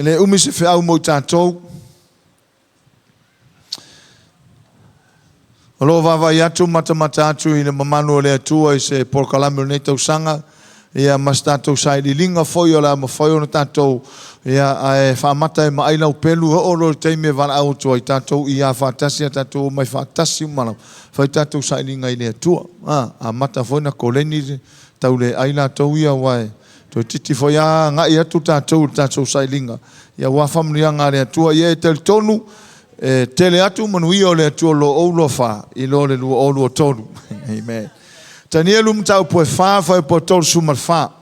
E le umi se feau mo i tatou. O lo o vaavaai atu ma matamata atu i le mamalu o le Atua i se polokalame o lenei tausaga, ia ma se tatou sailiiliga foi o le a mafai ona tatou, ia, ae faamata e maai lau pelu, e oo loa i le taimi e valaau atu ai tatou ia faatasi, a tatou omai faatasi uma lava, fai tatou sailiga i le Atua. A, amata foi ona koleni tau le ai latou ia, aua e toeitiiti foi lava agai atu tatou i le tatou sailiga, ia aua faamanuiaga a le Atua. Ia e talitonu, e tele atu manuia o le Atua o lo o 24 i lo le 2023. Amen. Tanielu mataupu e 4, fuaiupu 34.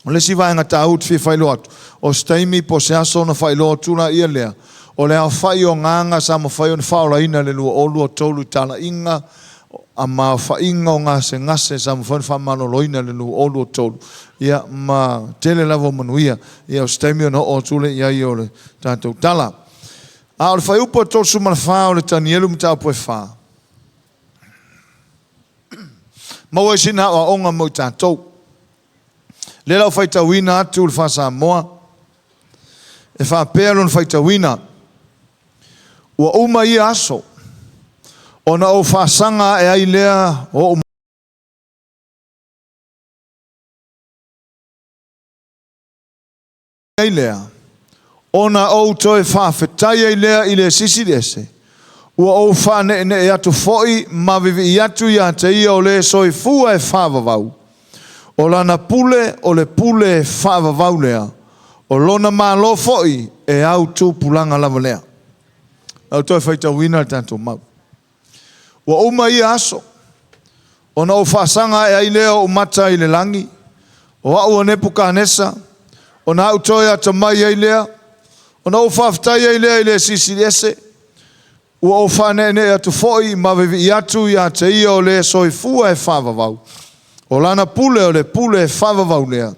O le isi vaega taua ou te fia faailoa atu, o se taimi po o se aso ona faailoa atu laia lea, o le aofai o agaga sa mafai ona faaolaina i le 2023 i talaiga a ma aofaiga o gasegase sa mafai ona faamaloloina i le 2023, ia ma tele lava o manuia. Ia o se taimi ona oo atu lea i ai o le tatou tala. A o le fuaiupu e 34 o le Tanielu mataupu e 4, maua ai sina aoaoga mo i tatou. Lea la ua faitauina atu le faa-Samoa, e faapea lona faitauina, Ua uma ia aso, ona ou faasaga ae ai lea o ou ai lea, ona ou toe faafetai ai lea i le Silisili Ese, ua ou faaneenee atu foi ma vivii atu ia te ia o le soifua e faavavau. O lana pule o le pule faavavau lea, o lona Malo foi e au tupulaga lava lea. Lau toe faitauina le tatou mau. Ua uma ia aso, ona ou faasaga ae ai lea o ou mata i le lagi, o au o Nepukanesa, ona au toe atamai ai lea, ona ou faafetai ai lea i le Silisili Ese, ua ou faaneenee atu foi ma vivii atu ia te ia o le soifua e faavavau. O lana pule o le pule e faavavau lea,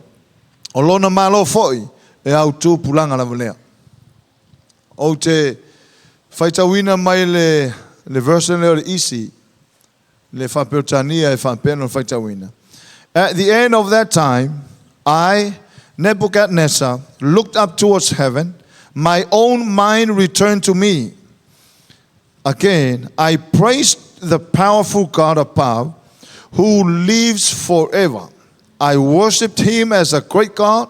o lona Malo foi e au tupulaga lava lea. Ou te faitauina mai le, le version lea o le isi, le faa-Peretania e faapea ona faitauina. At the end of that time, I, Nebuchadnezzar, looked up towards heaven, my own mind returned to me. Again, I praised the powerful God above, who lives forever. I worshipped him as a great God.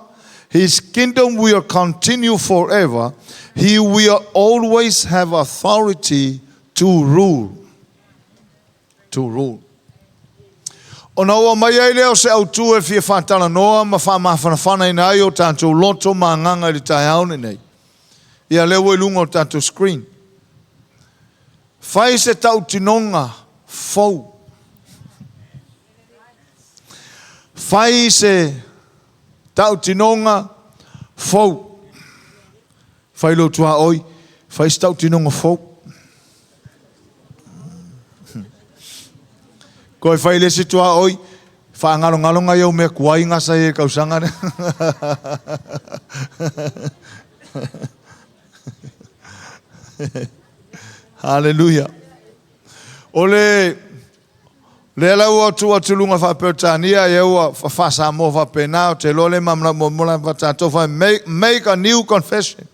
His kingdom will continue forever. He will always have authority to rule. To rule. Ona oo mai ai lea o se autū e fia faatalanoa ma faamafanafanaina ai o tatou loto ma agaga i le taeao lenei. Ia lea ua i luga o le tatou screen. Fai se tautinoga fou. Fai se tautinoga fou. Fai lou tuaoi, fai se tautinoga fou. Koe fai le isi tuaoi, whaangalongalo ngai au mea kuai ngā sa e kausanga ne. Hallelujah. O le lea la ua tuu atu luga faa-Peretania ia ua faa-Samoa faapena, ou te iloa le malamalama muamua la tatou fai make a new confession.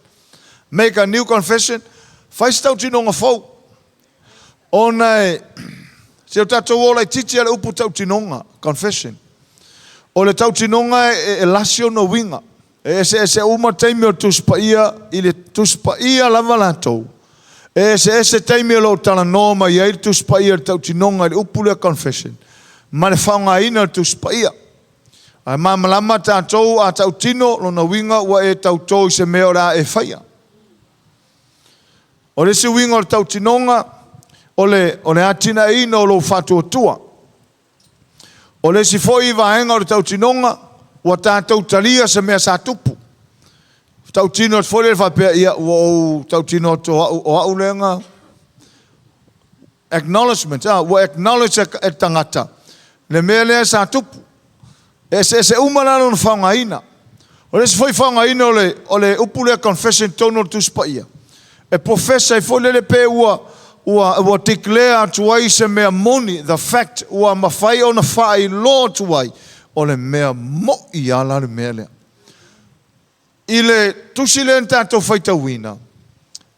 Make a new confession. Fai se tautinoga fou. Ona e se o tatou ola itiiti a le upu tautinoga, confession. O le tautinoga e lasi ona uiga. E eseese uma taimi o le Tusi Paia i le Tusi Paia lava latou. E eseese taimi o lo o talanoa mai ai le Tusi Paia i le tautinoga i le upu lea confession ma le faaaogaina o le Tusi Paia. Ae malamalama tatou a tautino lona uiga ua e tautō i se mea o le a e faia. O le isi uiga o le tautinoga o le, o le atinaeina o lou faatuatua. O le isi foi vaega o le tautinoga, ua tatou talia se mea sa tupu. Tautino atu foi lea faapea, ia, ua ou tautino atu o au, o au lea na acknowledgement, ah, ua acknowledge e tagata le mea lea sa tupu. E eseese uma la lona faaaogaina. O le isi foi faaaogaina o le, o le upu lea confession i totonu o le Tusi Paia, e profess ai foi lele pe ua, ua, ua declare atu ai se mea moni, the fact, ua mafai ona faailoa atu ai, o le mea mo'i lava la le mea lea. I le tusi lea na tatou faitauina,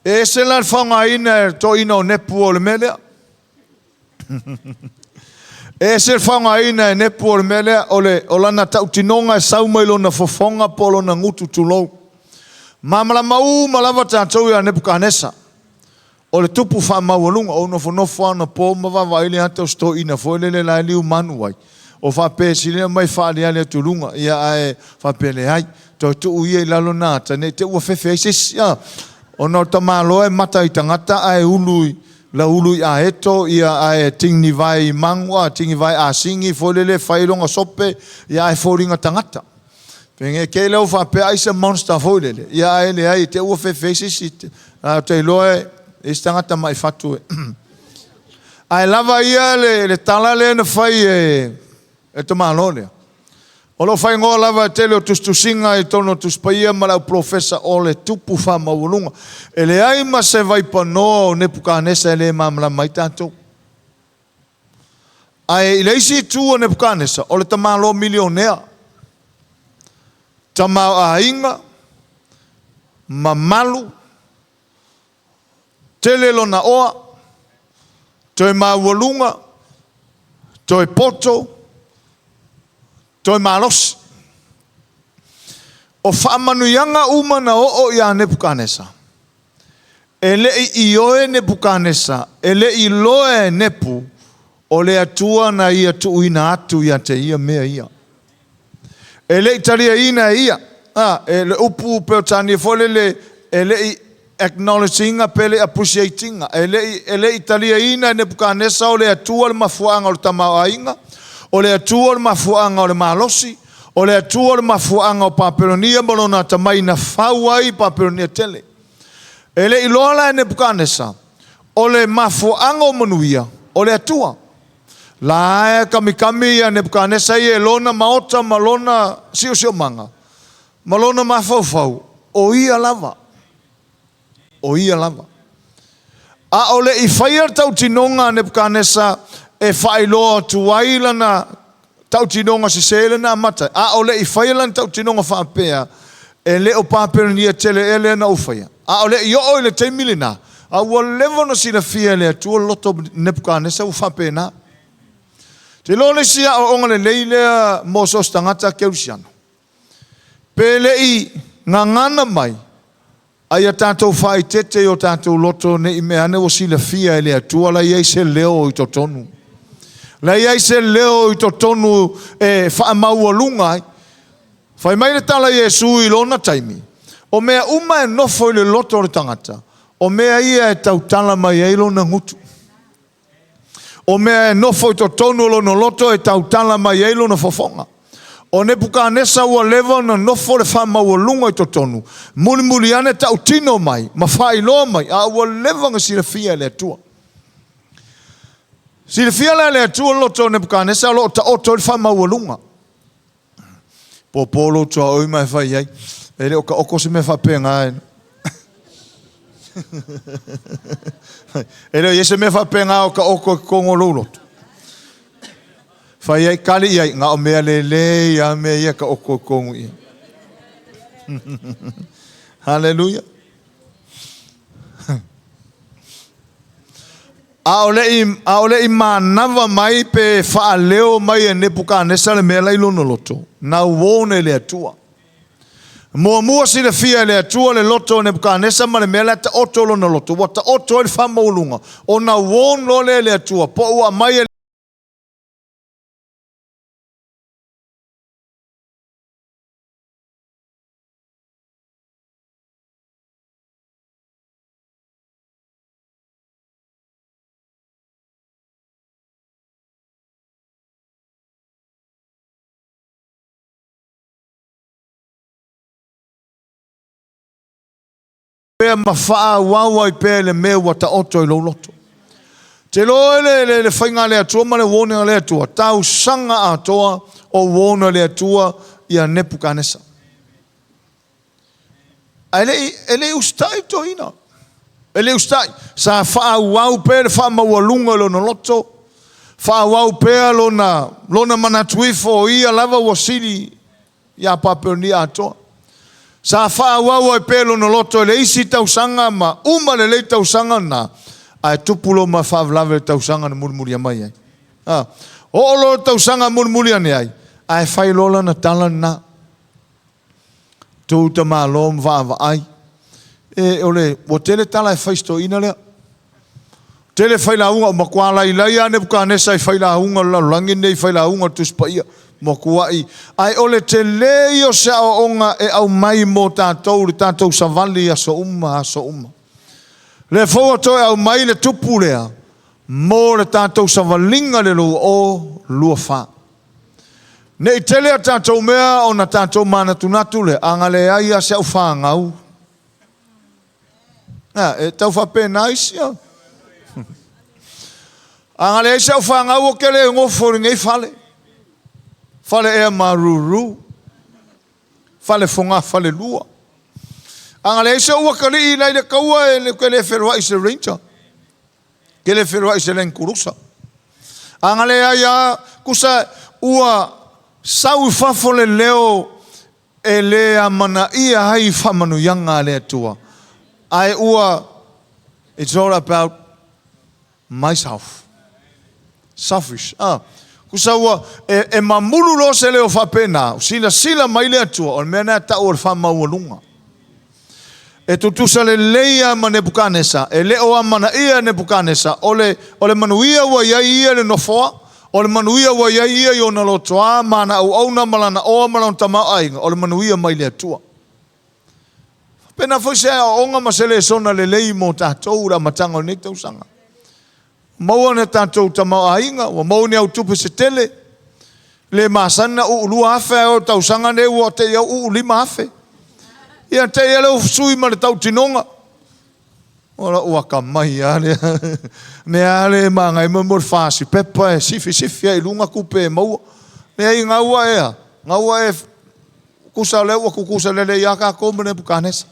e ese la le faaaogaina e le toeaina o Nepu o le mea lea. E ese le faaaogaina e Nepu o le mea lea, o, le, o lana tautinoga e sau mai lona fofoga po o lona gutu tulou. Malamalama uma lava tatou ia Nepukanesa, o le tupu faamaualuga, o nofonofo lava ona po ma vaavaai le ata o se toeaina foi lele la e liumanu ai, o faapea e sili ona mai faaaliali atu i luga, ia ae faapea leai, toe tuu ia i lalo na ata ne i te i ua fefe ai se isi, a. Ona o le tamaloa e mata i tagata ae ulu i lau ulu i aeto, ia ae tinivae i magu, a tinivae asigi foi lele e fai lona sope, ia ae foliga tagata. Pei te i lea ua faapea ai se monster foi lele, ia ae leai, te i ua fefe ai se isi, ae ou te iloa e i ai se tagata mai fatu e. Ae lava ia le, le tala lea na fai e, e tamaloa lea. O lo o faaigoa lava e tele o tusitusiga i totonu o Tusi Paia ma le Au Polofesa o le Tupu Faamaualuga. E leai ma se vaipanoa o Nepukanesa e le malamalama ai tatou. Ae i le isi itu o Nepukanesa, o le tamaloa milionea, tamaoaiga, mamalu, tele lona oa, toe maualuga, toe poto, toe malosi. O faamanuiaga uma na oo ia Nepukanesa, e le i ioe Nepukanesa, e le i iloa e Nepu, o le Atua na ia tuuina atu ia te ia mea ia. E le i taliaina e ia, a, e le upu Peretania foi lele, e le i acknowledge ina pe le i appreciate ina, e le i, e le i taliaina e Nepukanesa o le Atua le mafuaaga o le tamaoaiga, o le Atua le mafuaaga o le malosi, o le Atua le mafuaaga o Papelonia ma lona atamai na fau ai Papelonia tele. E le i iloa la e Nepukanesa, o le mafuaaga o manuia, o le Atua. La e kamikami ia Nepukanesa ia i lona maota ma lona siosiomaga, ma lona mafaufau, o ia lava. O ia lava. A o le i faia le tautinoga a Nepukanesa e faailoa atu ai lana tautinoga sese lea na amata ai, a o le i faia lana tautinoga faapea, e le o Papelonia tele ea lea na ou faia. A o le i oo i le taimi lena, a ua leva ona silafia e le Atua le loto o Nepukanesa ua faapena. Ou te iloa o le isi aoaoga lelei lea mo so o se tagata kerisiano. Pe le i gagana mai, a ia tatou faaeteete i o tatou loto ne i mea ane ua silafia e le Atua la e i ai se leo i totonu. La e i ai se leo i totonu e faamaualuga ai. Fai mai le tala a Iesu i lona taimi, o mea uma e nofo i le loto o le tagata, o mea ia e tautala mai ai lona gutu. O mea e nofo i totonu o lona loto e tautala mai ai lona fofoga. O Nepukanesa ua leva ona nofo le faamaualuga i totonu, mulimuli ane tautino mai ma faailoa mai, a ua leva ona silafia e le Atua. Silafia la e le Atua le loto o Nepukanesa o lo o taoto ai le faamaualuga. Pōpō lou tuaoi ma e fai ai. E le o taoto se mea faapena. E e le o i ai se mea faapena o taoto i totonu o lou loto. Fai ai, kali i ai, na o mea lelei lava mea ia e taoto i totonu i i. Haleluia. A o le i, a o le i manava mai pe faaleo mai e Nepukanesa le mea la i lona loto, na warn e le Atua. Muamua silafia e le Atua le loto o Nepukanesa ma le mea la e taoto lona loto, ua taoto ai le faamaualuga, ona warn loa lea e le Atua, po ua aumai e pea ma faaauau ai pea i le mea ua taoto i lou loto. Te iloa le, le, le faiga a le Atua ma le warning a le Atua, tausaga atoa o warn a le Atua ia Nepukanesa. Ae le i, e le i usitai toeaina. E le i usitai. Sa faaauau pea le faamaualuga i lona loto, faaauau pea lona, lona manatu ifo o ia lava ua sili ia Papelonia atoa. Sa faaauau ai pea lona loto i le isi tausaga ma uma lelei tausaga lena, ae tupu loa ma le faalavelave i le tausaga na mulimuli mai ai. A, oo loa le tausaga mulimuli ane ai, ae fai loa lana tala lena. Tu tamalo ma vaavaai. E, o le, ua tele tala e fai i si toeaina lea. Tele failauga, ua matua lailai lava Nebukanesa i failauga o le lalolagi lenei, failauga o le Tusi Paia, matuai. Ae o le tele ia o se aoaoga e aumai mo tatou, le tatou savali i aso uma, aso uma. O lea foi ua toe aumai le tupu lea mo le tatou savaliga i le 2024. Ne i tele a tatou mea ona tatou manatunatu lea, a na leai lava si au fanau, A, e tau faapena isi a. A na leai si au fanau ou te le nofo i lenei fale. Fale ea maruru. Fale fogafalelua. A na leai si ou atalii la i le taua e te le feloai i se Ranger. Te le feloai i se Land Cruiser. A na leai a, tusa ua sau i fafo le leo e le amanaia ai faamanuiaga a le Atua, ae ua it's all about myself. Selfish. Ah, kusa ua e, e mamulu loa se leo faapena, silasila mai le Atua, o le mea lena e tau o le faamaualuga. E tutusa lelei lava ma Nebukanesa, e le o amanaia e Nebukanesa, o le, o le manuia ua i ai ia i le nofoa, o le manuia ua i ai ia i ona lotoa ma ana auauna ma lana oa ma lona tamaoaiga, o le manuia mai le Atua. Faapena foi se aoaoga ma se lesona lelei mo tatou i le amataga o lenei tausaga. Maua ni a tatou tamaoaiga, ua maua ni au tupe se tele, le masani na uu 2,000 ae o le tausaga nei ua te i au uu 5,000. Ia te i lea ua sui ma le tautinoga. O lou atamai lava lea. Mea lava lea e manaia mo le fasi pepa e sifisifi ai i luga tupe e maua. Leai, gau ae a? Gau ae tusa o lea ua tutusa lelei lava tatou ma Nebukanesa.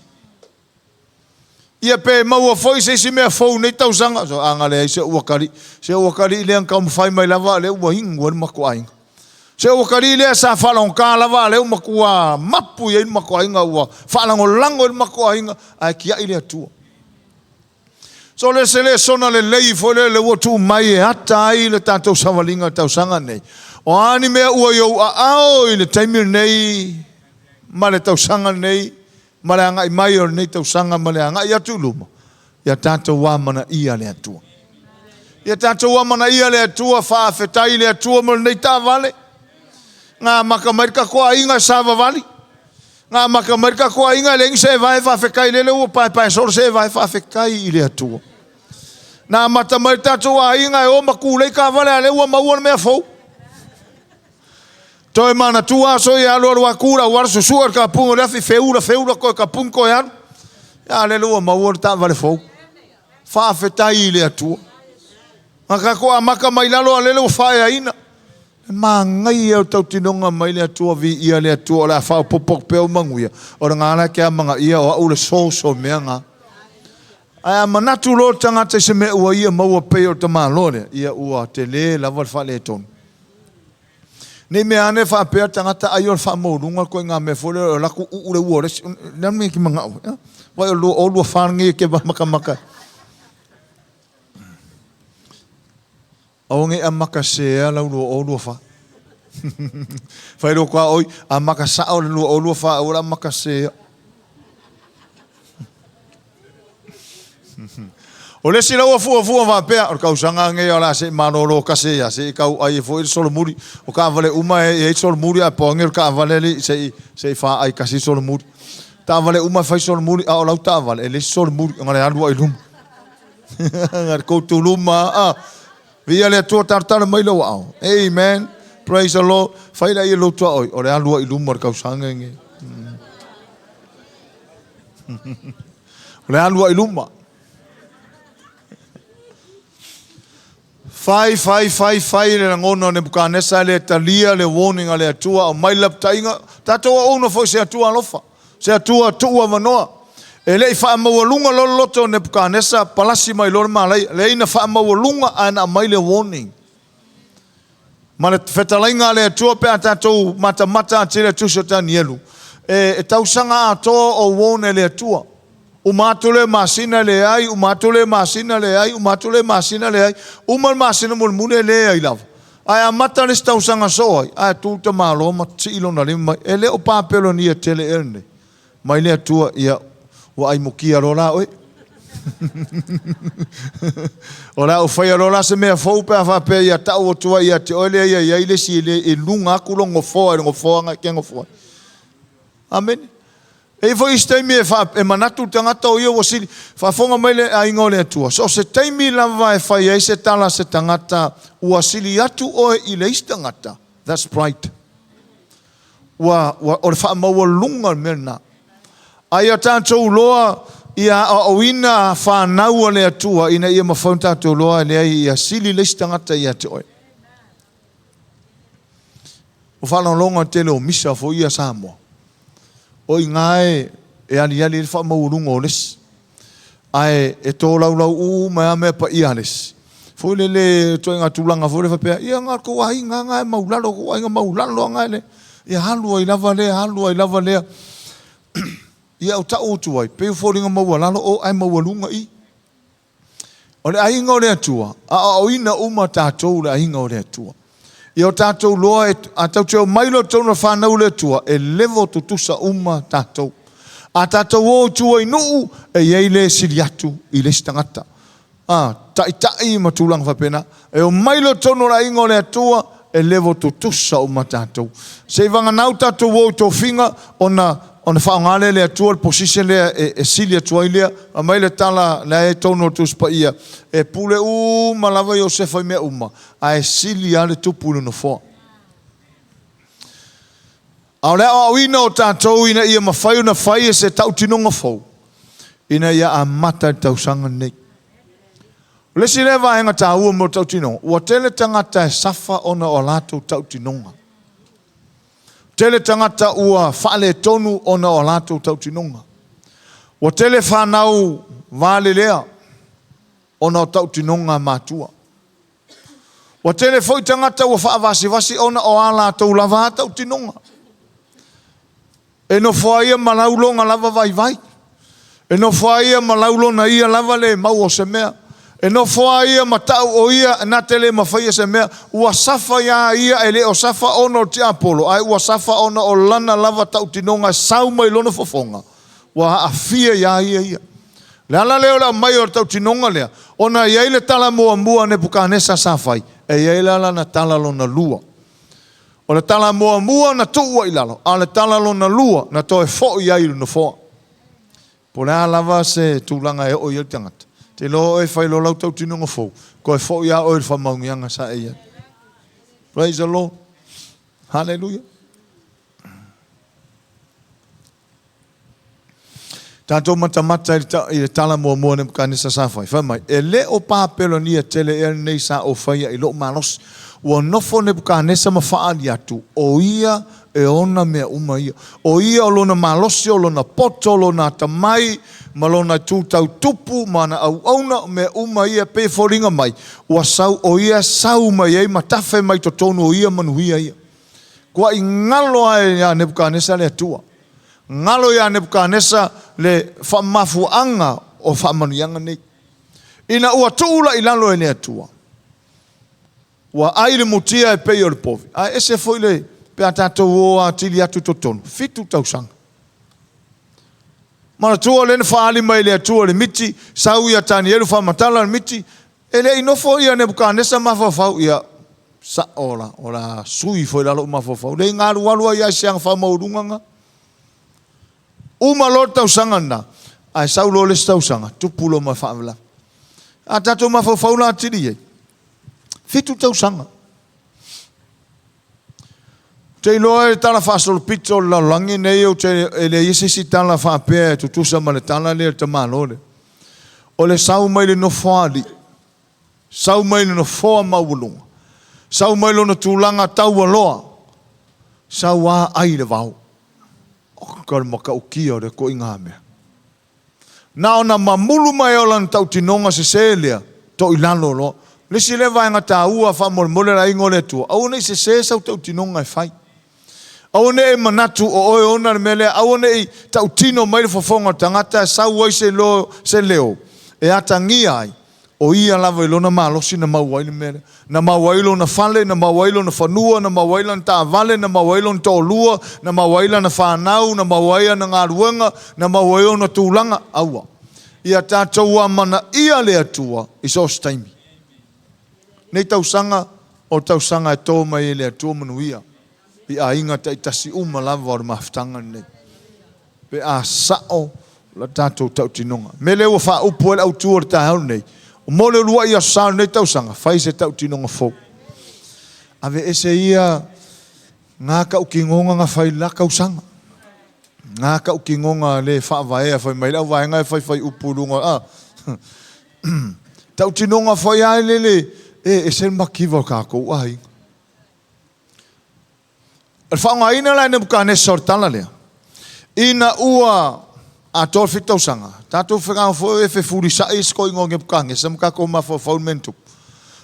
Ia pe maua foi se isi mea fou i nei tausaga. So, a na leai se uakalii, se uakalii lea na taumafai mai lava a lea ua inu ai le matou aiga. Se uakalii lea sa faalogogata lava a lea ua matua mapu i ai le matou aiga, ua faalagolago i le matou aiga, ae tiai le Atua. So le se lesona lelei foi lea le ua tuu mai e ata ai le tatou savaliga i le tausaga nei. O a ni mea ua i ou aao i le taimi lenei ma le tausaga lenei, ma le agai mai o lenei tausaga ma le agai atu i luma, ia tatou amanaia le Atua. Ia tatou amanaia le Atua, faafetai i le Atua mo lenei taavale. Na amata mai le tatou aiga e savavali. Na amata mai le tatou aiga e leai ni seevae, faafetai lele ua paepae solo seevae, faafetai i le Atua. Na amata mai le tatou aiga e o ma tulei taavale, a lea ua maua le mea fou. Toe manatua aso ia alualu atu le auala susue le kapuga o le afi feula feula toe kapuni toe alu. A lele ua maua le taavale fou. Faafetai i le Atua. Na tatou amata mai lalo a lele ua faaeaina. E manaia o tautinoga mai le Atua, viia le Atua, o le a faaopoopo atu pea ou manuia. O lena la e te amanaia o au le soso o mea na. Ae a manatu loa le tagata i se mea ua ia maua pei o le tamaloa lea, ia ua tele lava le faaletonu. Ne i mea ane faapea le tagata ai o le faamaualuga le ituaiga mea foi lea o le alu atu uu le ua o le isi. O le a le mea e te manao ai? Vai o le 2024 lenei e te matamata ai. Aua ne i amata sesea lau 2024. Fai loa atu oi, amata sao le 2024, aua le amata sesea. O le isi la ua fuafua faapea, o le tausaga lenei o le a se i malolo tasi ai lava, se i tau ai foi le solomuli. O taavale uma e i ai solomuli, ae pau ane o le taavale alii se i, se i faai tasi le solomuli. Taavale uma e fai solomuli, a o lau taavale e leai se solomuli, ona le alu ai i luma. Na le tou tuluma, a. Viia le Atua, talatala mai lou aao. Amen. Praise the Lord. Fai laia lou tuaoi, o le alu ai i luma o le tausaga lenei. O le alu ai i luma. Fai, fai, fai, fai le lagona o Nebukanesa e le talia le warning a le Atua, aumai le lapataiga. Tatou auauna foi se Atua alofa, se Atua tuu avanoa. E le i faamaualuga loa le loto o Nebukanesa, palasi mai loa le malaia. Leai na faamaualuga ae na aumai le warning. Ma le fetalaiga a le Atua pe a tatou matamata atili i le tusi o Tanielu. e tausaga atoa o warn e le Atua. Uma atu lea masina leai, uma atu lea masina leai, uma atu lea masina leai, uma le masina mulimuli e leai lava. Ae amata le isi tausaga soo ai, ae tu le tamaloa ma tii lona lima mai, e le o Papelonia tele ea lenei? Mai le Atua, ia, ua aimukia loa la oe. O le a ou faia loa la se mea fou pe a faapea ia tau atu ai ia te oe lea ia i ai le isi e luga atu lou nofoa i le nofoaga e te nofo ai. Amene. E i ai foi isi taimi e, fa, e manatu le tagata o ia ua sili. Faafofoga mai le aiga o le Atua. So o se taimi lava e fai ai se tala a se tagata ua sili atu oe i le isi tagata, that's pride. Ua, ua, o le faamaualuga le mea lena. A ia tatou loa ia aoaoina fanau a le Atua ina ia mafai ona tatou loa leai ia sili le isi tagata ia te oe. Ua faalogologo le tele o misa foi ia Samoa. O i ina e, e aliali ai le faamaualuga o le isi. Ae e tolaulau uma lava mea paia a le isi. Foi lele ituaiga tulaga foi lea faapea, ia na o le tou aiga lava e maulalo, tou aiga maulalo lava e le, ia alu ai lava lea, alu ai lava lea. Ia o tau atu ai, pei o foliga maualalo o ae maualuga i. O le aiga o le Atua, aoaoina uma tatou le aiga o le Atua. Ia o tatou loa, e, a tatou te omai loa totonu o fanau o le Atua, e level tutusa uma tatou. A tatou o i tua i nuu, e i ai le sili atu i le isi tagata. A, taitai ma tulaga faapena. E omai loa totonu o le aiga o le Atua, e level tutusa uma tatou. Seivaganau tatou o i tofiga ona ona faaaoga lea e le Atua le position lea e, e sili atu ai lea. Aumai le tala la e tonu o le Tusi Paia, e pule uma lava Iosefa i mea uma, ae sili lava le tupu i le nofoa. A o le aoaoina o tatou ina ia mafai ona fai e se tautinoga fou, ina ia amata i le tausaga lenei. O le isi lea vaega taua mo le tautinoga, ua tele tagata e safa ona o a latou tautinoga. Tele tagata ua faaletonu ona o a latou tautinoga. Ua tele fanau valelea ona o tautinoga a matua. Ua tele foi tagata ua faavasivasi ona o a latou lava tautinoga. E nofo ai ia ma lau lona lava vaivai. E nofo ai ia ma lau lona ia lava le mau o se mea. E nofo ai ia ma tau o ia na te le mafaia se mea. Ua safa iā ia e le o safa ona o le tiapolo, ae ua safa ona o lana lava tautinoga e sau mai lona fofoga. Ua aafia iā ia ia. Le ala lea o le aumai o le tautinoga lea, ona e i ai le tala muamua a Nepukanesa sa fai, e i ai la lana tala lona lua. O le tala muamua na tuu ai i lalo, a o le tala lona lua na toe foi ai i le nofoa. Po o le a lava se tulaga e oo i ai le tagata, te iloa oe e fai loa lau tautinoga fou, toe foi lava oe i le faamaoniaga sa e i ai. Praise the Lord. Hallelujah. Tatou matamata i le tala muamua a Nebukanesa sa fai. Fai mai, e le o Papelonia tele ea lenei sa ou faia i lou malosi. Ua nofo Nebukanesa ma faaali atu, o ia e ona mea uma ia. O ia o lona malosi, o lona poto, o lona atamai, ma lona tu tau tupu, ma ana auauna, o mea uma ia e pei e foliga mai, ua sau, o ia sau mai ai ma tafe mai totonu o ia manuia ia. Tuai galo ae ia Nebukanesa le Atua. Galo ia Nebukanesa le faamafuaaga o faamanuiaga nei. Ina ua tuu la i lalo e le Atua, ua ai le mutia e pei o le povi, ae ese foi le pe a tatou o atili atu i totonu, fitu tausaga. Manatua lea na faaali mai e le Atua le miti, sau ia Tanielu faamatala le miti, e le i nofo ia Nebukanesa mafaufau, ia sa'o la, o le a sui foi la lou mafaufau. Le i galualu ai lava i se aga faamaualuga lena. Uma loa le tausaga lena, ae sau loa le isi tausaga, tupu loa ma le faalavelave. A tatou mafaufau la atili i ai, fitu tausaga. Ou te iloa e tala faasolopito o le lalolagi nei, ou te, e leai se isi tala faapea e tutusa ma le tala lea le tamalo lea. O le sau mai le nofoalii, sau mai le nofoa maualuga, sau mai lona tulaga taualoa, sau a ai le vao. Oka le matautia o le toiga mea. Na ona mamulu mai o lana tautinoga sese lea, toilalo loa. O le isi lea vaega taua faamolemole le aiga o le Atua, aua ne i sese sau tautinoga e fai. Aua ne i e manatu o oe e ona le mea lea, aua ne i tautino mai le fofoga o le tagata e sau ai se leo, se leo e atagia ai, o ia lava i lona malosi na maua ai le mea lea. Na maua ai lona fale, na maua ai lona fanua, na maua ai lana taavale, na maua ai lona toalua, na maua ai lana fanau, na maua ai ana galuega, na maua ai ona tulaga. Aua. Ia tatou amanaia le Atua i so o se taimi. Nei tausaga, o tausaga e to mai ai le Atua manuia i aiga taitasi uma lava o le mafutaga lenei, pe a sao la tatou tautinoga. O le mea lea ua faaupu ai le autu o le taeao lenei, mo le uluai Aso Sa o lenei tausaga, fai se tautinoga fou. Aveese ia ngā tautinoga na fai la tausaga. Ngā tautinoga le faavaea fai mai le auvaega e faifai upu i luga a. Tautinoga foi a lele e ese le mativa o tatou aiga. O le faaaogaina la e Nebukanesa o le tala lea, ina ua atoa le fitu tausaga, tatou fegaga foi e fefulisai isi toeaiina o Nebukanesa ma tatou mafaufau i le mea na tupu.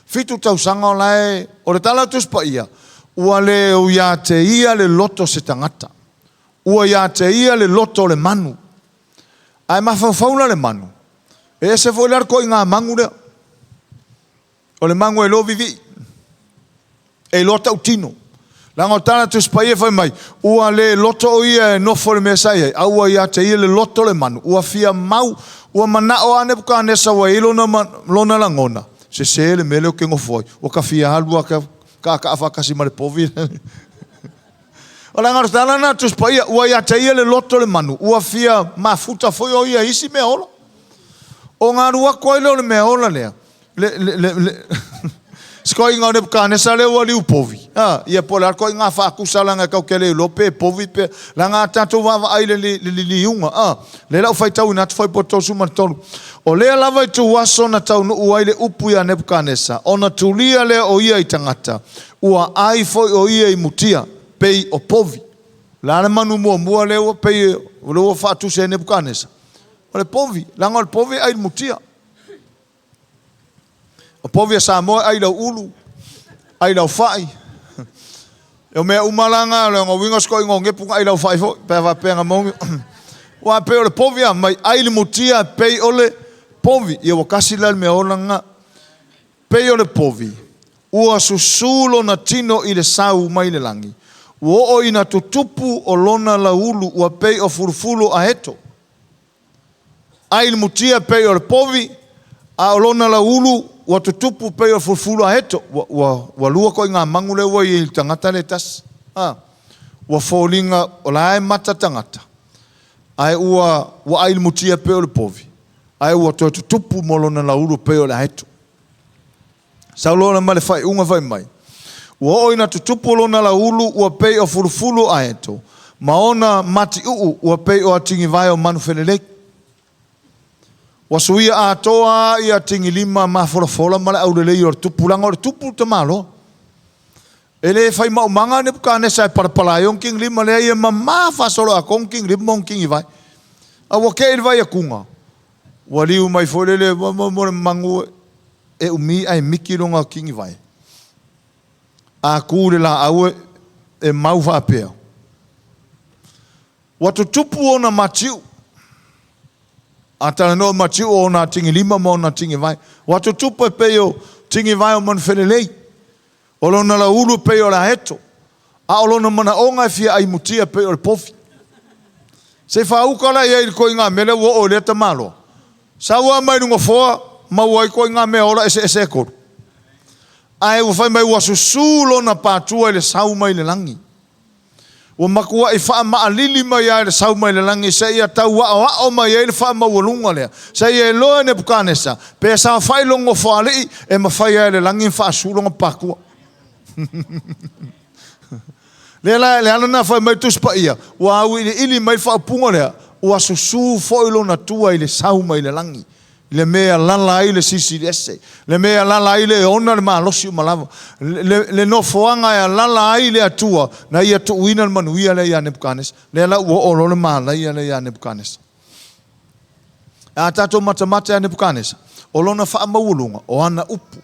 Fitu tausaga o la e, o le tala a le Tusi Paia, ua le ia te ia le loto o se tagata, ua ia te ia le loto o le manu. Ae mafaufau la le manu, e ese foi la le toaiga manu lea. O le manu e iloa vivii, e iloa tautino. Leaga o le tala a le Tusi Paia fai mai, ua le loto o ia e nofo i le mea sa i ai, a ua ia te ia le loto o le manu, ua fia mau, ua manao lava Nepukanesa ua i ai lona, lona lagona, sese le mea lea ou te nofo ai, ua ta fia alu lava taataa faatasi ma le povi. O le aga tala lena a le Tusi Paia, ua ia te ia le loto o le manu, ua fia mafuta foi o ia i isi mea ola. Ona alu atu ai lea o le mea ola lea, le, le, le, le sikoiga o Nebukanesa lea ua liu povi, a, ia po o le a le koiga faatusa leaga e tatou te le iloa pe povi pe, leaga a tatou vaavaai i le, le liliuga, a, lea la ua faitauina atu fuaiupu 33. O lea lava ituaso na taunuu ai le upu iā Nebukanesa, ona tulia lea o ia i tagata, ua ai foi o ia i mutia, pei o povi. O le a le manu muamua lea ua pei o lea ua faatusa e Nebukanesa? O le povi, leaga o le povi e ai i le mutia. O povi a Samoa e ai i lau ulu, ai i lau fai. O mea uma la na, o lona uiga o si toeaina o Nepu na ai lau fai foi, pe a faapea na maua. Aua pei o le povi a mai, ai le mutia pei o le povi. Ia ua tasi la le mea ola lena. Pei o le povi, ua susū lona tino i le sau mai le lagi, ua oo ina tutupu o lona lauulu ua pei o fulufulu o aeto. Ai le mutia pei o le povi, a o lona lauulu ua tutupu pei o le fulufulu aeto. Ua, ua, ua lua koiga magu lea ua i ai i le tagata lea e tasi. A, ua foliga o la e mata tagata, ae ua, ua ai le mutia pei o le povi, ae ua toe tutupu mo lona lauulu pei o le aeto. Sau loa ma le faaiuga fai mai, Ua oo ina tutupu lona lauulu ua pei o fulufulu o aeto, ma ona matiuu ua pei o atigivae o manufelelei. Ua suia atoa ia atigilima mafolafola ma le aulelei o le tupu, leaga o le tupu le tamaloa. E le fai maumaga Nepukanesa e palapala ai ona tigilima, leai e mama faasoloatoa ona tigilima ma ona tigivae. A ua tei le vai atuga, ua liu mai foi lele mo le manu e umi ae miki lona tigivae. A tu i le laau e mau faapea, ua tutupu ona matiu. A talanoa matiu o ona atigilima ma ona tigivae. Ua tutupu e pei o tigivae o manufelelei. O lona lauulu e pei o le aeto, a o lona manaoga e fia aimutia e pei o le povi. Se i faauka la i ai i le ituaiga mea lea ua oo i lea tamaloa. Sau lava mai le nofoa, maua ai ituaiga meaola eseese e tolu. Ae ua fai mai ua susū lona patua i le sau mai le lagi. Ua matua'i faamaalili mai lava i le sau mai le lagi seia tau aoao mai ai le faamaualuga lea, seia iloa e Nepukanesa, pe saofai lona nofoalii, e mafai lava e le lagi ona faasu lona patua. Lea la, le ala lena fai mai le Tusi Paia, ua auiliili mai le faaupuga lea, ua susū foi lona tua i le sau mai le lagi. I le mea e alala ai le Silisili Ese, le mea e alala ai le ona le malosi uma lava, le, le nofoaga e alala ai le Atua na ia tuuina le manuia lea ia Nebukanesa. Lea la ua oo loa le malaia lea ia Nebukanesa. A tatou matamata ia Nebukanesa, o lona faamaualuga, o ana upu.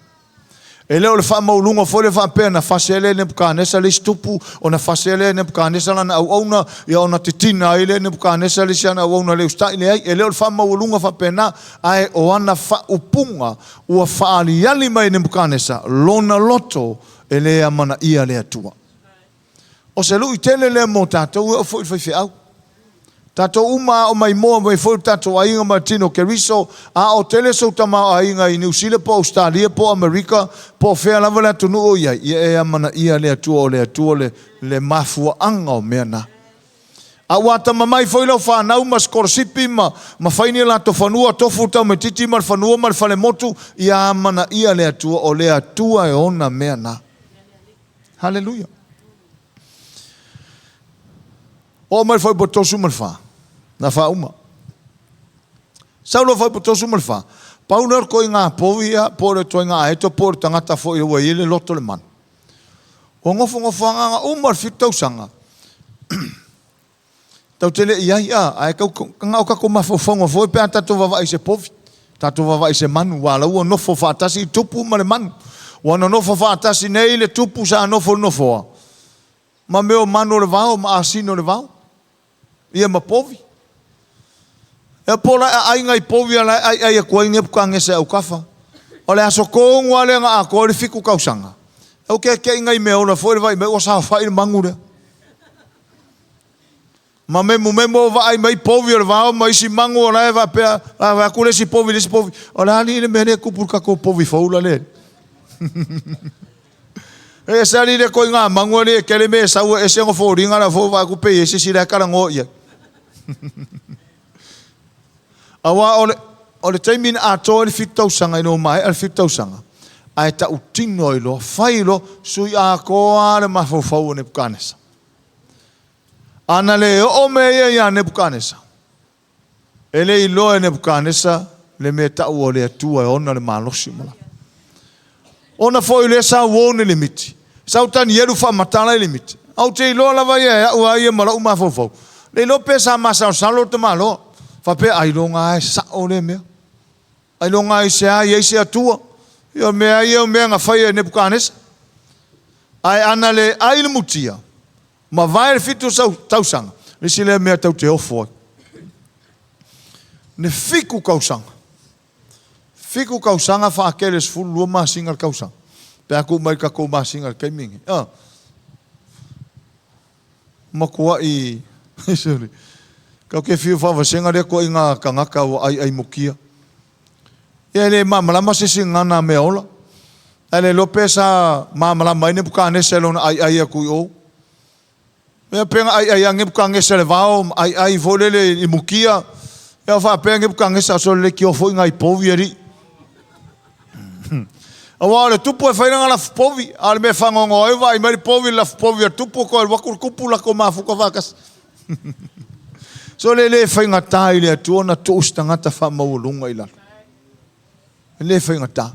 E le o le faamaualuga foi lea faapea na fase ai lea e Nebukanesa le isi tupu, ona fase ai lea e Nebukanesa lana auauna, ia ona titina ai lea e Nebukanesa le isi ana auauna e le usitai. Leai, e le o le faamaualuga faapena, ae o ana faaupuga ua faaaliali mai e Nebukanesa lona loto e le amanaia le Atua. O se lui tele lea mo tatou e oo foi i le faifeau. Tatou uma a o maimoa mai foi lo tatou aiga ma le tino o Keriso, a o tele sou tamaoaiga i Niu Sila po o Ausetalia po o Amerika po o fea lava le atunuu o i ai, ia e amanaia le Atua, o le Atua le, le mafuaaga o mea na. A ua atamamai foi lau fanau ma sikolasipi ma, ma fai ni latou fanua, tofu le tamaitiiti ma le fanua ma le falemotu, ia amanaia le Atua, o le Atua e ona mea na. Haleluia. Oo mai le fuaiupu 34, na faauma. Sau loa fuaiupu 34, pau lea o le toaiga povi ia, po o le toaiga aeto, po o le tagata foi ua i ai le loto le manu. Ua nofonofoagaga uma le fitu tausaga, tatou te le i ai, a, ae tau, na o tatou mafaufauga foi pe a tatou vaavaai i se povi, tatou vaavaai i se manu, aua o la ua nofo faatasi le tupu ma le manu. Ua nonofo faatasi nei le tupu sa nofo i le nofoa, ma mea o manu o le vao ma asino o le vao, ia ma povi. Ea po o la e aai nai povi a la e aiai atu ai Nepukanesa e autafa. O le aso tonu lava lea na atoa ai le fitu tausaga, e ou keke'i nai meaola foi le vaai mai ua saofai le manu lea. Ma memumemu o vaai mai povi o le vao ma isi manu o la e faapea, a vaai atu le isi povi i le isi povi, o le a alii le mea lea e tupu i le tatou povi fou la lea. E ese alii le koiga manu alii e tele mea e sau e ese ona foliga la fou vaai atu pe i ai se isi la e talanoa i ai. Aua o le, o le taimi na atoa ai le fitu tausaga ina ua maea le fitu tausaga, ae tautino ai loa, fai loa, sui atoa le mafaufau o Nepukanesa. Ana le oo mea ia iā Nepukanesa, e le iloa e Nepukanesa le mea e taua o le Atua e ona le malosi ma lana. Ona foi lea sa uo ni limiti, sau Tanielu faamatala i limiti. Ae ou te iloa lava ia e au a ia ma lou mafaufau, le iloa pe sa masalosalo le tamaloa, faapea ailoga lava e sao lea mea. Ailoga aisea i ai se Atua? Ia o mea ia o mea na faia e Nepukanesa. Ae ana le ai le mutia, mavae le fitu tausaga, le isi lea mea tau te ofo ai. Le fitu tausaga. Fitu tausaga faatele 12 masina le tausaga. Pe a tuu mai le tatou masina i le taimi lenei. Ah. Matuai Kau ke fiu faavasega lea toaiga tagata ua aiai mukia. Ia e le malamalama se isi gagana meaola. Ae le iloa pe sa malamalama ai Nepukanesa i lona aiai atu i o. Ia pe na aiai lava Nepukanesa i le vao ma aiai foi lele i mukia. Ia faapea Nepukanesa, sole leitioa foi nai povi alii. Aua o le tupu e fai lana lafu povi, a o le mea e faanoanoa ai, vaai mai le povi i le lafu povi a le tupu, toe alu atu le tupu latou mafuta faatasi. Sole e le faigata i le Atua ona tuu se tagata faamaualuga i lalo. E le faigata.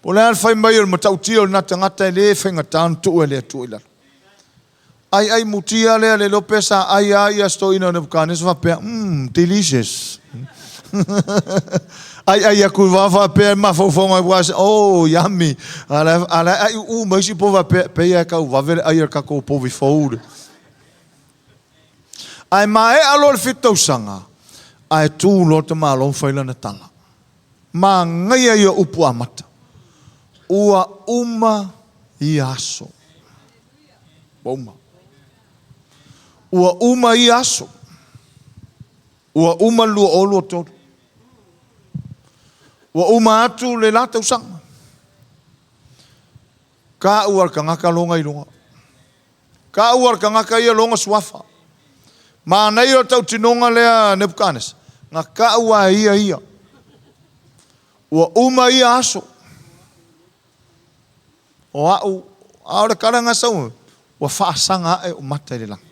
Po o le a le fai mai o le matautia o lena tagata, e le faigata ona tuu e le Atua i lalo. Aiai mutia lea le iloa pe sa ai a ia si toeaina o Nebukanesa faapea, delicious. Aiai atu i vao faapea i mafaufauga ai was, oh, yummy. A la, a la ai uu mai si po faapea, pei lava e tau vave le ai a le tatou povi fou le. Ae maea loa le fitu tausaga, ae tu loa le tamaloa ma fai lana tala. Manaia ia upu amata. Ua uma ia aso. Ua uma. Ua uma ia aso. Ua uma le 2023. Ua uma atu le la tausaga. Ka ua le tagata lona iloga. Ka ua le tagata ia lona suafa. Manaia o le tautinoga lea Nebukanesa. Na tau a ia ia. Ua uma ia aso. O a'u, a o le tala na sau, ua faasaga a'e ou mata i le lagi.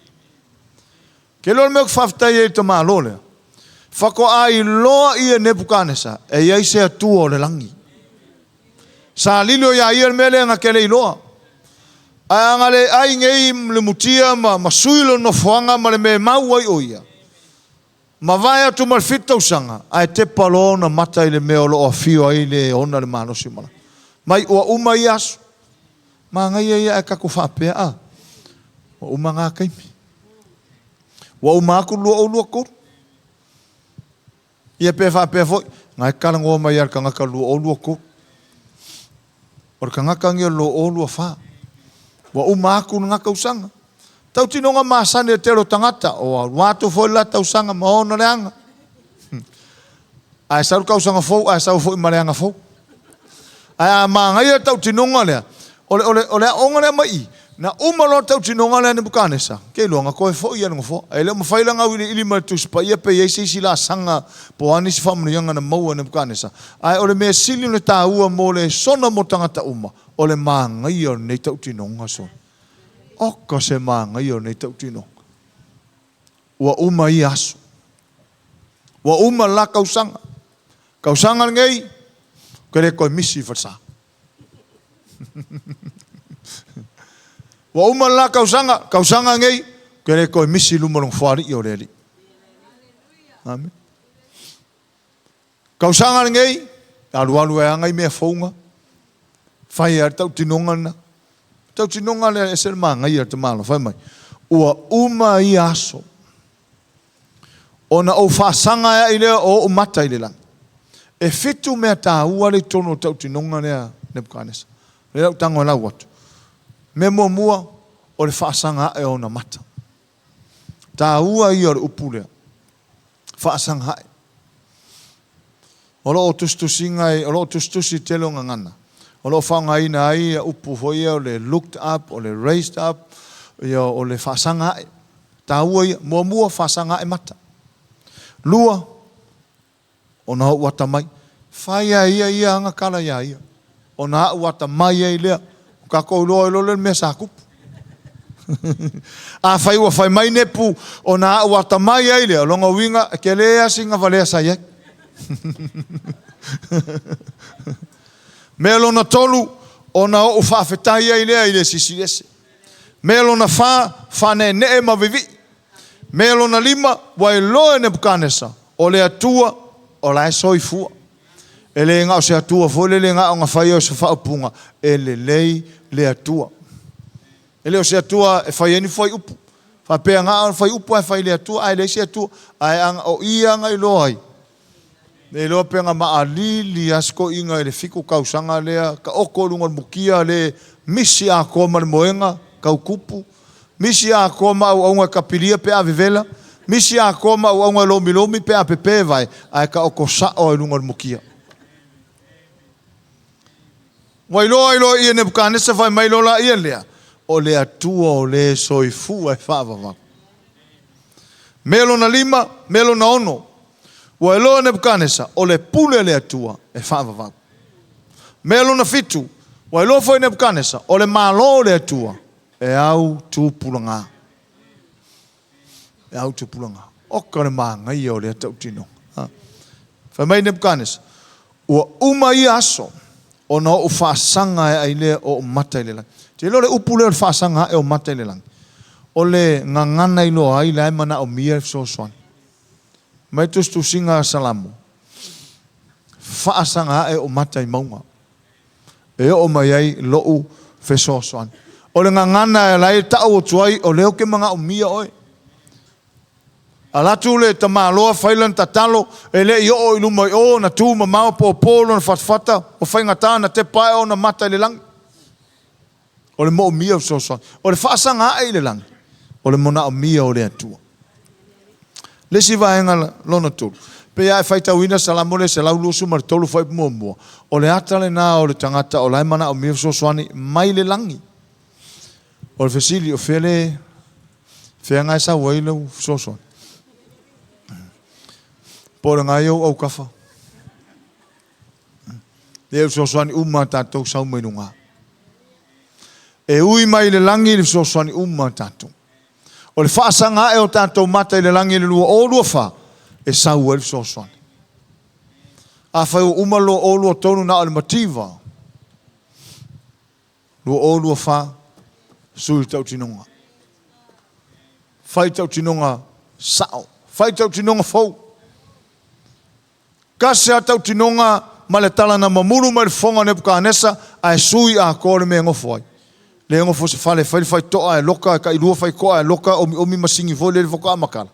Ke iloa le mea ou te faafetai ai i le tamāloa lea, faatoa iloa ia Nepukanesa e i ai se Atua o le lagi. Sa lilo iā ia le mea lea na te le iloa. Ae a na le ai nei le mutia ma, ma sui lona nofoaga ma le mea e mau ai o ia, Mavae atu ma le fitu tausaga, ae tepa loa ona mata i le mea o lo o afio ai le e ona le malosi o malaga. Mai ua uma ia aso. Manaia ia ae tatou faapea, a, ua uma na taimi. Ua uma atu le 2023. Ia pe faapea foi, na e talanoa mai lava le tagata 2023. O le tagata lenei o le 2024. Ua uma atu lena tausaga. Tautinoga masani a le tele o tagata, ua alu atu foi le la tausaga ma ona leaga. Ae sau le tausaga fou ae sau foi ma leaga fou. Ae a manaia le tautinoga lea, o le, o le, o le aoga lea mai i, na uma loa le tautinoga lea a Nebukanesa, ke iloa na toe foi ia i le nofoa. E le o mafai la ona auiliili mai le Tusi Paia pe i ai se isi laasaga po o a nisi faamanuiaga na maua e Nebukanesa. Ae o le mea sili ona taua mo le sona mo tagata uma, o le manaia o lenei tautinoga sona. Oka se manaia o lenei tautinoga. Ua uma ia aso. Ua uma le la tausaga. Tausaga lenei, ou te le toe misi i falesa. Ua uma le la tausaga, tausaga lenei, ou te le toe misi i luma o le Nofoalii o le Alii. Amen. Tausaga lenei, alualu ai lava nai mea fou na. Fai lava le tautinoga lena. Tautinoga lea e ese le manaia o le tamaloa. Fai mai, ua uma ia aso. Ona ou faasaga ai lea o ou mata i le lagi. E fitu mea taua lea i totonu o le tautinoga lea Nebukanesa. Lea lau tago e lau atu. Mea muamua, o le faasaga ae o ona mata. Taua ia o le upu lea. Faasaga ae. O lo o tusitusiga, o lo o tusitusi i tele o gagana. O lo o faaaogaina ai ia upu foi ia o le looked up, o le raised up, ia o le faasaga ae. Taua ia. Muamua, faasaga ae mata. Lua, ona ou atamai. Fai lava e ia ia ana tala iā ia. Ona a'u atamai ai lea. Ua tatou iloa ai loa lea le mea sa tupu. Afai ua fai mai Nepu ona a'u atamai ai lea, o lona uiga e tele lava sina valea sa i ai. Mea lona tolu, ona o'u faafetai ai lea i le Silisili Ese. Mea lona fa, faaneenee ma vivii. Mea lona lima, ua iloa e Nebukanesa, o le Atua o la e soifua. E le na o se Atua foi lele na ona fai o se faaupuga, e lelei le Atua. E le o se Atua e fai ai ni fuaiupu. Faapea na ona fai upu ae fai le Atua ae leai se Atua. Ae ana, o i ana iloa ai. Le iloa pe na maalili lava si toeaina i le 7 tausaga lea, taoto i luga o le mutia le misi atoa ma le moega tau tupu, misi atoa ma auauna e tapilia pe a vevela, misi atoa ma auauna e lomilomi pe a pepe vae, ae taoto sao ai luga o le mutia. Ua iloa ai loa i e Nebukanesa fai mai loa laia lea, o le Atua o le soifua e faavavau. Mea lona lima, mea lona ono, ua iloa e Nebukanesa, o le pule a le Atua e faavavau. Mea lona fitu, ua iloa foi e Nebukanesa, o le Malo o le Atua e au tupulaga. E au tupulaga. Oka le manaia o lea tautinoga. Ha. Fai mai Nebukanesa, ua uma ia aso ona o'u faasaga ae ai lea o o'u mata i le lagi. Te iloa le upu lea o le faasaga ae o mata i le lagi, o le gagana iloa ai la e manaomia le fesoasoani. Mai tusitusiga a Salamo, faasaga ae o'u mata i mauga, e oo mai ai lo'u fesoasoani. O le gagana e ala ai e ta'u atu ai, o lea ou te manaomia oe. Alu atu le tamaloa fai lana tatalo, e le i oo i luma i o, na tu mamao pōpō lona fatafata, ua faigata ona tepa ae ona mata i le lagi. O le moomia o fesoasoani. O le faasaga ae i le lagi, o le manaomia o le Atua. Le isi vaega lona tolu, pei a e faitauina Salamo lea 123 fuaiupu muamua, o le ata lena o le tagata o la e manaomia fesoasoani mai le lagi. O le fesili, o fea le fea na e sau ai lau fesoasoani? Po o le na i ou autafa. Le fesoasoani uma a tatou sau mai luga. E ui mai le lagi le fesoasoani uma a tatou. O le faasaga ae o tatou mata i le lagi i le 2024, e sau ai le fesoasoani. Afai ua uma le 2023 na o le mativa, 2024, sui le tautinoga. Fai tautinoga sao. Fai tautinoga fou. Tasi lava tautinoga ma le tala na mamulu mai le fofoga o Nebukanesa, ae sui atoa le mea e nofo ai. Lea e nofo i se fale e fai le faitotoa ae loka, e tailua faitotoa ae loka, omiomi masini foi lele faatoa matala.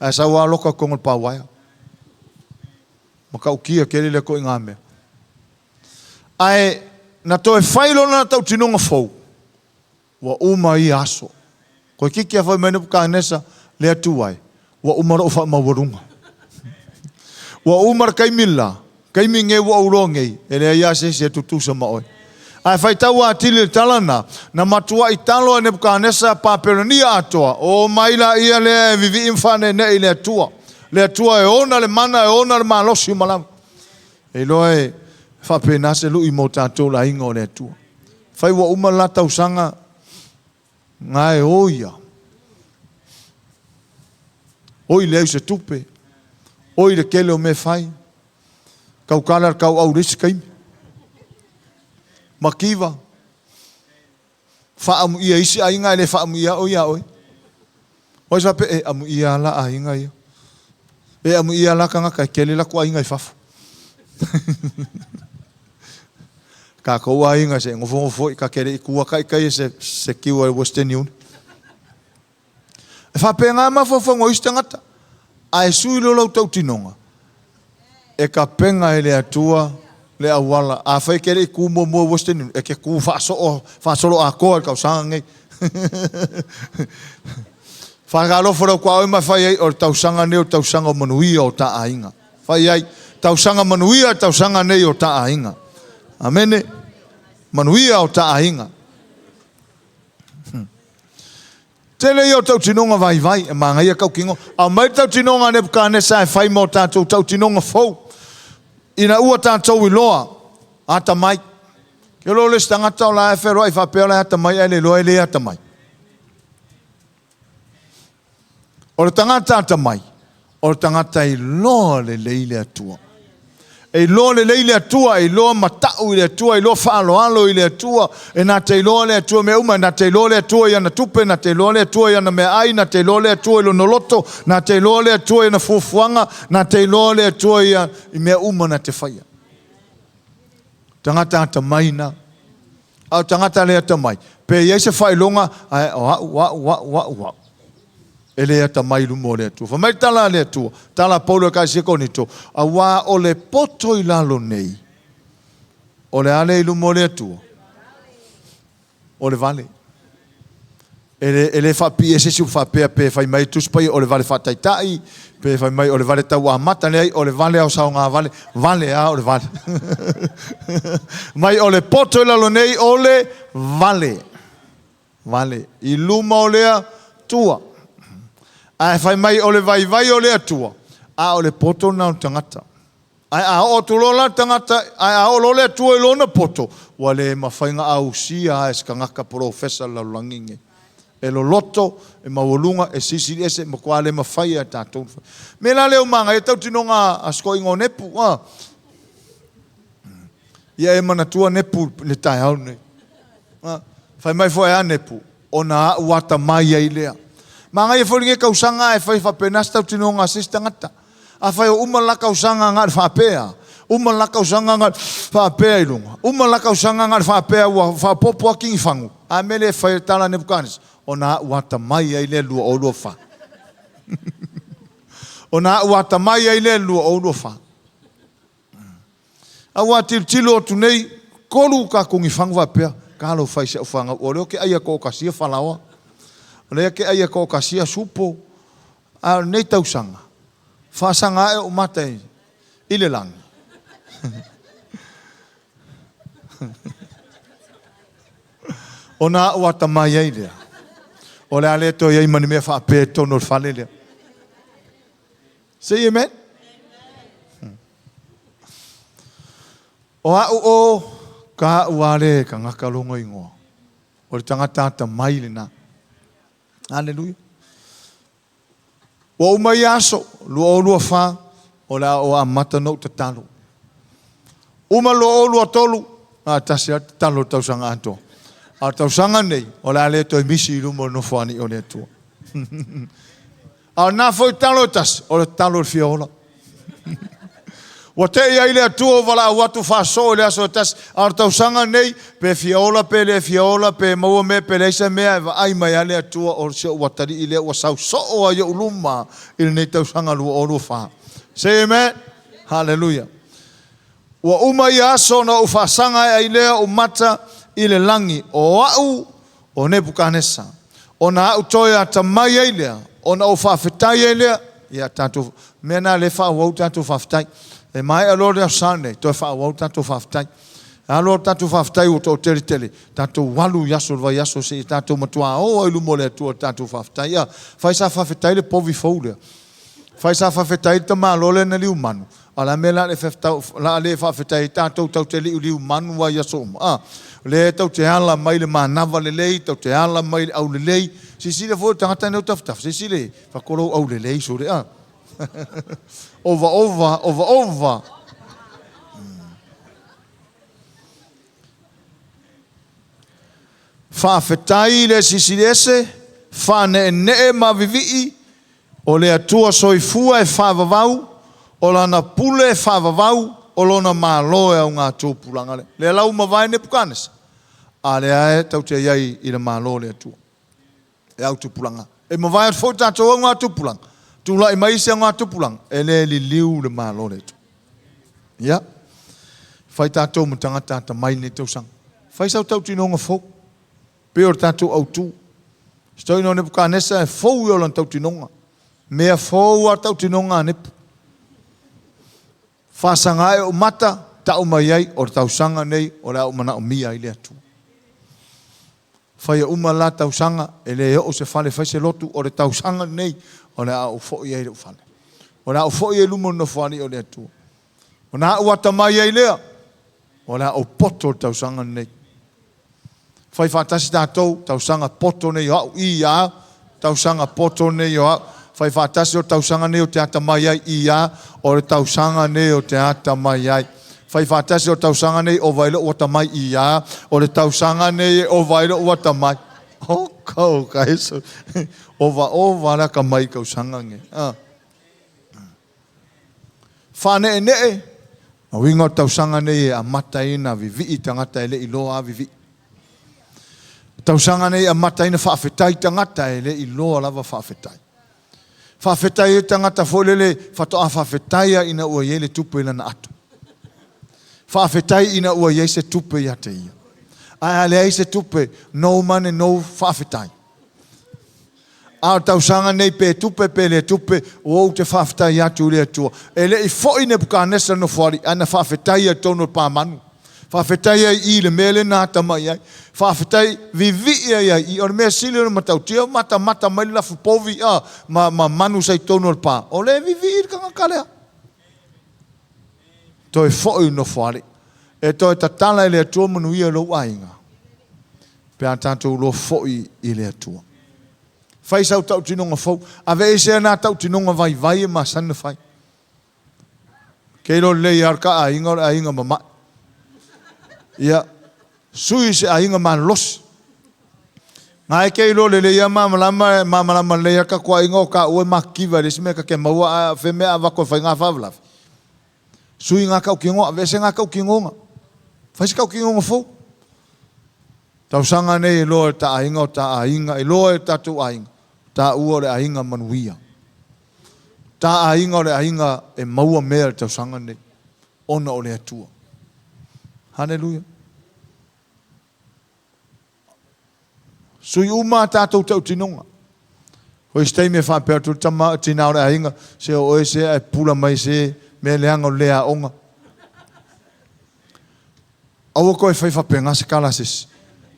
Ae sau lava loka i totonu o le pauaea. Matautia tele lea ituaiga mea. Ae na toe fai lona tautinoga fou, ua uma ia aso. Toeitiiti lava fai mai Nepukatanesa, Le Atua e, ua uma lou faamaualuga. Ua uma le taimi le la, taimi lenei ua ou iloa nei, e leai lava se isi e tutusa ma oe. Ae faitau atili le tala lena, na matuai talo e Nepukatanesa Papelonia atoa, omai laia lea e vivii ma faaneenee i le Atua, le Atua e ona le mana, e ona le malosi uma lava. E iloa e faapena se lui mo tatou le aiga o le Atua. Fai ua uma le la tausaga, na e o ia. Oi leai o se tupe, oi le tele o mea e fai, tautala le tauau i le isi taimi. Mativa, faaamuia e isi aiga ae le faaamuia oe ia oe. O ai se faapea, e amuia lava la aiga ia. E amuia la tagata e tele latou aiga i fafo. Tatou aiga se i nofonofo foi, ta te le i tua taitai e se kiu a le Western Union. E faapena mafaufauga o isi tagata, ae sui loa lau tautinoga, e tapena e le Atua le auala. Afai e te le i tu muamua i Western Union, e te tu faasoo, faasolo atoa i le tausaga lenei. Faatalofa lau tuaoi ma fai ai, o le tausaga lenei o le tausaga o manuia o ta aiga. Fai ai, tausaga manuia le tausaga lenei o ta aiga. Amene. Manuia o ta aiga. Tele ia o tautinoga vaivai, e manaia tautinoga. Aumai le tautinoga a Nebukanesa e fai ma o tatou tautinoga fou, ina ua tatou iloa, atamai. Ke iloa le isi tagata o la e feloai faapea o la e atamai ae le iloa e le atamai. O le tagata atamai, o le tagata e iloa lelei le Atua. E iloa lelei le Atua, e iloa matau i le Atua, e iloa faaaloalo i le Atua, e na te iloa le Atua mea uma, e na te iloa le Atua i ana tupe, na te iloa le Atua i ana meaai, na te iloa le Atua i lona loto, na te iloa le Atua i ana fuafuaga, na te iloa le Atua i mea uma na te faia. Tagata atamai na. A o tagata le atamai, pe i ai se faailoga, ae o au, au, au, au, au. E le atamai i luma o le Atua. Fai mai le tala a le Atua, tala a Paulo i Ekalesia Korinito, auā o le poto i lalo nei, o le a lea i luma o le Atua? O le vale. E le, e le faapipii e se isi faapea pe fai mai Tusi Paia o le vale faataitai, pe fai mai o le vale tau amata, leai, o le vale ao saoga vale, vale a o le vale. Mai o le poto i lalo nei o le vale. Vale. I luma o le Atua. Ae fai mai o le vaivai o le Atua, a o le poto lena o le tagata. Ae a oo atu loa la le tagata, ae a oo loa le Atua i lona poto, ua le mafai ona ausia lava e se tagata polofesa i le lalolagi lenei. E loloto, e maualuga, e silisili ese, e matua le mafai lava e tatou ona fai. O le mea la lea ua manaia tautinoga a si toeaina o Nepu, a. Ia e manatua Nepu i le taeao lenei. A. Fai mai foi a Nepu, ona a'u atamai ai lea. Manaia foi lenei tausaga ae fai faapena se tautinoga a se isi tagata. Afai ua uma le la tausaga na o le faapea, uma le la tausaga na o le faapea i luga, uma le la tausaga na o le faapea ua faaopoopo atu ni fagu, a mea lea e fai e tala a Nebukanesa? Ona a'u atamai ai lea 2024. Ona a'u atamai ai lea 2024. Aua tilotilo atu nei, tolu tatou nifagu faapea, talofa i si au fanau, o lea ou te aia toatasia falaoa, o lea te aia toatasia supo, a o lenei tausaga, faasaga ae ou mata i le lagi. Ona a'u atamai ai lea, o le a le toe i ai ma ni mea faapea i totonu o le fale lea. Say amen. O a'u o ka a'u a le tagata lona igoa. O le tagata atamai lena. Aleluia. Ua uma ia aso, 2024, o le a ou amata ona ou tatalo. Uma 2023, na tasi lava le tatalo o le tausaga atoa. A o le tausaga lenei, o le a le toe misi i luma o le Nofoalii o le Atua. A o lena foi talo e tasi, o le talo o le fia ola. Ua te'i ai le Atua ua valaau atu faasoo i le aso e tasi, a o le tausaga lenei, pe fia ola pe le fia ola, pe maua mea pe leai se mea, e vaai mai lava le Atua o si ou atalii lea ua sau soo ai i ou luma i lenei tausaga 2024. Say amen. Haleluia. Ua uma ia aso ona ou faasaga ae ai lea ou mata i le lagi, o au o Nepukanesa, ona a'u toe atamai ai lea, ona ou faafetai ai lea, ia tatou, mea na lea e faaauau le tatou faafetai. E maea loa le Aso Sa lenei, toe faaauau le tatou faafetai. Alu le tatou faafetai ua toatele tele, tatou alu i aso o le vaiaso seia tatou matuā o ai i luma o le Atua i le tatou faafetai. Ia, fai sa faafetai le povi fou lea. Fai sa faafetai le tamaloa lea na liumanu, a o le a mea o le a le faafetai ai tatou tatou te liuliu manu ai i aso uma? A, o lea tatou te ala mai le manava lelei, tatou te ala mai le aulelei. Silasila foi le tagata nei o tafatafa, silasila i ai, fai atu lou aulelei sole, a. Ovaova, ovaova. Faafetai i le Silisili Ese, faaneenee ma vivii, O le Atua soifua e faavavau, o Lana pule e faavavau, o Lona malo e aoga tupulaga lea. Lea la ua mavae Nepukanesa, a lea e tatou te i ai i le malo o le Atua e au tupulaga. E mavae atu foi tatou auga tupulaga, tulai mai isi auga tupulaga, e le liliu le malo o le Atua. Ia, fai tatou ma tagata atamai i lenei tausaga. Fai sau tautinoga fou. Pei o le tatou autu. Si toeaina o Nepukanesa e fou ia o lana tautinoga. Mea fou a tautinoga a Nepu. Faasaga ae ou mata, tau mai ai, o le tausaga nei o le a ou manaomia ai le Atua. Faia uma la tausaga, e le oo se fale fai se lotu, o le tausaga lenei o le a ou foi ai i lou fale. O le a ou foi ai i luma o le Nofoalii o le Atua. Ona au atamai ai lea, o le a ou poto le tausaga lenei. Fai faatasi tatou, tausaga poto nei o au, i a, tausaga poto nei o au. Fai faatasi o le tausaga nei ou te atamai ai, i a, o le tausaga nei ou te atamai ai. Fai faatasi o le tausaga nei e ova ai lou atamai, i a, o le tausaga nei e ova ai lou atamai. Oh, kau ka eso. Ova ova le atamai i tausaga nei. Ah. Faaneenee, na uiga o le tausaga nei e amata ai ona vivii tagata e le i loa a vivii. Tausaga nei e amata ai ona faafetai tagata e le i loa lava faafetai. Faafetai ai tagata foi lele faatoa faafetai a ina ua i ai le tupe i lana ato. Faafetai ina ua i ai se tupe ia te ia. Ae a leai se tupe, no money no faafetai. A o le tausaga nei, pe tupe pe le tupe, ua ou te faafetai atu i le Atua. E le i foi Nepukanesa le nofoalii, ae na faafetai ai i totonu o le pamanu. Faafetai ai i i le mea lea na atamai ai. Faafetai vivii ai ai i i. O le mea sili ona matautia, matamata mai le lafu povi a, ma, ma manu sa i totonu o le pa. O lea e vivii le tagata lea. Toe foi i le nofoalii. E toe tatala e le Atua manuia i lou aiga. Pe a tatou iloa foi i le Atua. Fai sau tautinoga fou. Aveese na tautinoga vaivai e masani ona fai. Ke iloa lelei lava le ka aiga o le aiga mamae. Ia, sui se aiga malolosi. Nga e ke iloa lelei lava malamalama, malamalama lelei lava le tatou aiga o taua e matitiva e leai se mea ta te maua a fea mea a avatu e fai nga faalavelave. Sui ngā tautinoga, aveese ngā tautinoga. Fai se tautinoga fou. Tausaga nei e loa e ta aiga o ta aiga, e loa e tatou aiga, taua o le aiga manuia. Ta aiga o le aiga e maua mea i le tausaga nei, ona o le Atua. Haleluia. Sui uma a tatou tautinoga. O isi taimi e faapea atu le tama, tina o le aiga, se o oe se ae pula mai se mea leaga o le le aoga. Aua koe fai faapena se tala a se isi.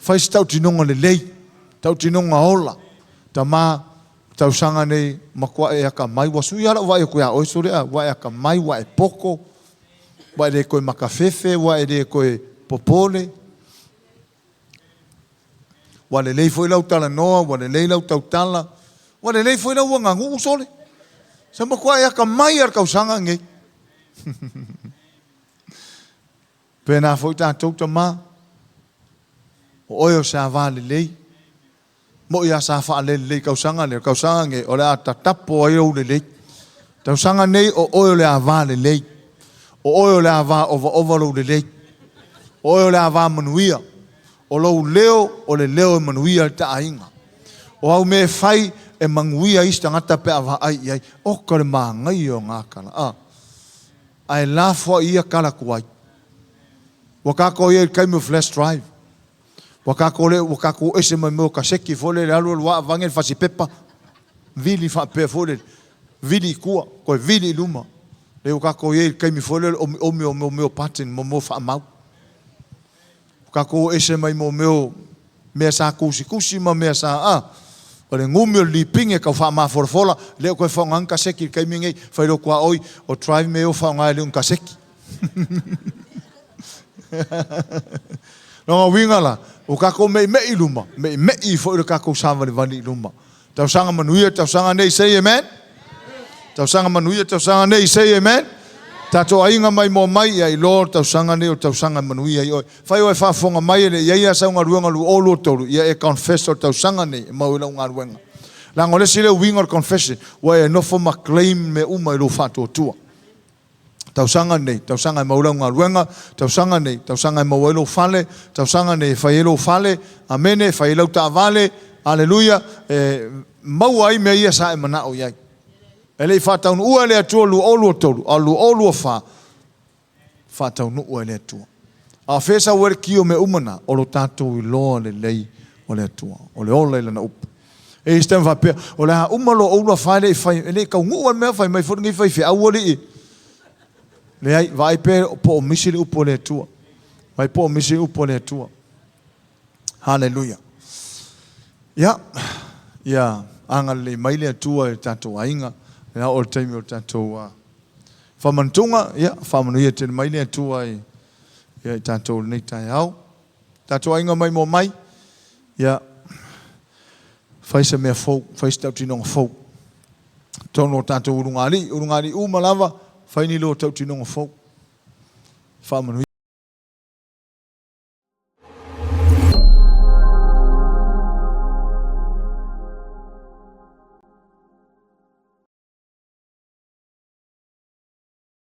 Fai se tautinoga lelei, tautinoga ola. Tama, tausaga nei matua e atamai, ua sui lava lau vaai atu ia oe sole a, ua e atamai, ua e poto, ua e le toe makafefe, ua e le toe popole. Ua lelei foi lau talanoa, ua lelei lau tautala, ua lelei foi lau aganuu sole. Se matua e atamai lava i le tausaga lenei. Pēnā foi tatou tama, o oe o se ava lelei. Moʻi a sa faalelelei tausaga lea, tausaga nei, o le a tatapo ai ou lelei. Tausaga nei o oe o le ava lelei. O oe o le ava ovaova lou lelei. O oe o le ava manuia. O lou leo o le leo e manuia ai le ta aiga. O au mea e fai e manuia isi tagata pe a vaai i ai. Oka le manaia o na tala, a. Ae lafo ai ia tala tuai. Ua tatou i ai i le taimi o flash drive. Ua tatou le, ua tatou ese mai mea o kaseti foi lele, alu alu lava aveane le fasipepa, vili faapea foi lele, vili i tua, toe vili i luma. Lea ua tatou i ai i le taimi foi lea o le omiomi o mea o button, mo mea o faamau. Ua tatou ese mai mo mea o mea sa tusitusi ma mea sa, a, o le gumi o le lipine tau faamafolafola, le o toe faaaogaina kaseti i le taimi lenei, fai loa tuaoi, o drive mea ia ua faaaoga e le o ni kaseti. Lona uiga la, ua tatou meimei i luma, meimei foi le tatou savalivali i luma. Tausaga manuia tausaga nei, say amen. Tausaga manuia tausaga nei, say amen. Tatou aiga mai moa mai, ia iloa le tausaga nei o le tausaga e manuia ai oe. Fai oe faafofoga mai e le i i ai lava sau galuega 2023, ia e confess o le tausaga nei e maua ai lau galuega. Leaga o le isi lea uiga o le confession, ua e nofo ma claim mea uma i lou faatuatua. Tausaga nei, tausaga e maua ai lau galuega, tausaga nei, tausaga e maua ai lou fale, tausaga nei e fai ai lou fale, amene, e fai ai lau taavale, aleluia, e maua ai mea ia sa e manao i ai. E le i faataunuua e le Atua 2023, a o le 2024, faataunuu e le Atua. A o fea e sau ai le ki o mea uma na? O lo tatou iloa lelei o le Atua, o le ola i Lana upu. E i ai se taimi faapea, o le a uma loa oulua fa e le i fai, e le i taunuu lava le mea, fai mai foi lenei faifeau alii. Leai, vaai pea po o misi le upu a le Atua. Vaai po o misi le upu a le Atua. Haleluia. Ia, ia agalelei mai le Atua i le tatou aiga, le a oo i le taimi o le tatou uh, faamanutuga, ia, faamanuia tele mai le Atua i, ia, i tatou lenei taeao. Tatou aiga mai mo mai, ia, fai se mea fou, fai se tautinoga fou. Totonu o tatou ulugalii, ulugalii uma lava, fai ni lua tautinoga fou. Faamanuia.